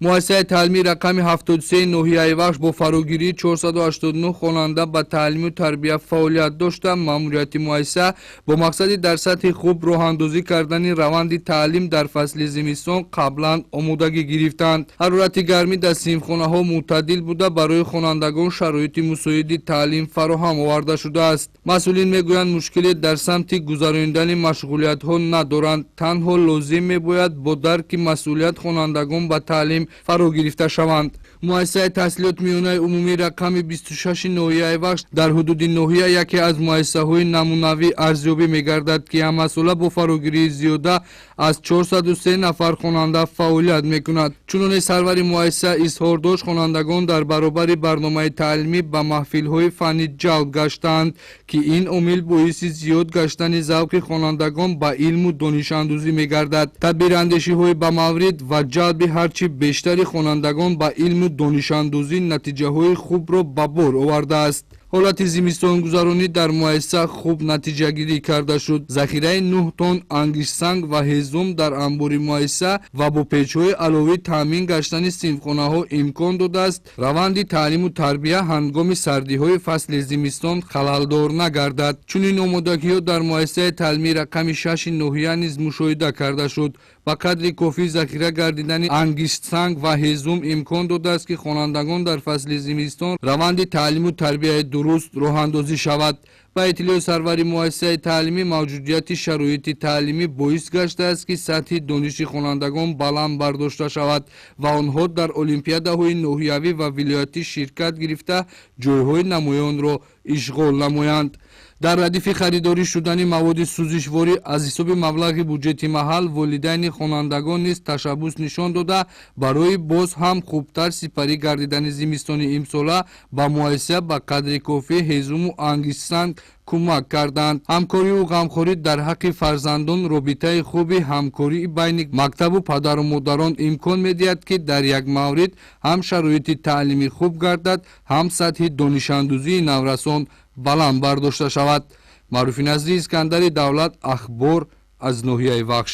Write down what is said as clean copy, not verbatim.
Муассисаи таълимии рақами 73 ноҳияи Вахш бо фарогирии 489 хонанда ба таълиму тарбия фаъолият дошта, маъмурияти муассиса бо мақсади дар сатҳи хуб роҳандозӣ кардани раванди таълим дар фасли зимистон қаблан омодагӣ гирифтанд. Ҳарорати гармӣ дар синфхонаҳо мӯътадил буда, барои хонандагон шароити мусоиди таълим фароҳам оварда шудааст. Масъулин мегӯянд, мушкиле дар самти гузаронидани машғулиятҳо надоранд, танҳо лозим мебояд бо дарки масъулият хонандагон ба таълим фаро гирифта шаванд. Муассисаи таҳсилоти миёнаи умумии рақами 26 ноҳияи Вахш дар ҳудуди ноҳия яке аз муассисаҳои намунавӣ арзёбӣ мегардад, ки ҳамасола бо фарогирии зиёда аз 403 нафар хонанда фаъолият мекунад. Чуноне сарвари муассиса изҳор дошт, хонандагон дар баробари барномаи таълимӣ ба маҳфилҳои фаннӣ ҷалб гаштаанд, ки ин омил боиси зиёд гаштани завқи хонандагон ба илму донишандӯзӣ мегардад. Тадбирандешиҳои бамаврид ва ҷалби ҳарчи бештари хонандагон ба илму донишандӯзӣ натиҷаҳои хубро ба бор овардааст. Ҳолати зимистонгузаронӣ дар муассиса хуб натиҷагирӣ карда шуд. Захираи 9 тонн ангиштсанг ва ҳезум дар анбори муассиса ва бо печҳои аловӣ таъмин гаштани синфхонаҳо имкон додааст, раванди таълиму тарбия ҳангоми сардиҳои фасли зимистон халалдор нагардад. Чунин омодагиҳо дар муассисаи таълимии рақами 6 ноҳия низ мушоҳида карда шуд. Ба қадри кофӣ захира гардидани ангиштсанг ва ҳезум имкон додааст, ки хонандагон дар фасли зимистон раванди таълиму тарбияи дуруст роҳандозӣ шавад. Ба иттилои сарвари муассисаи таълимӣ, мавҷудияти шароити таълимӣ боис гаштааст, ки сатҳи дониши хонандагон баланд бардошта шавад ва онҳо дар олимпиадаҳои ноҳиявӣ ва вилоятӣ ширкат гирифта, ҷойҳои намоёнро ишғол намоянд. Дар радифи харидорӣ шудани маводи сӯзишворӣ аз ҳисоби маблағи буҷети маҳал, волидайни хонандагон низ ташаббус нишон дода, барои боз ҳам хубтар сипарӣ гардидани зимистони имсола ба муассиса ба қадри кофӣ ҳезуму ангиштсанг кӯмак карданд. Ҳамкориву ғамхорӣ дар ҳаққи фарзандон, робитаи хуби ҳамкории байни мактабу падару модарон имкон медиҳад, ки дар як маврид ҳам шароити таълимӣ хуб гардад, ҳам сатҳи донишандӯзии наврасон баланд бардошта шавад. Маъруфи Назри, Искандари Давлат, Ахбор аз ноҳияи Вахш.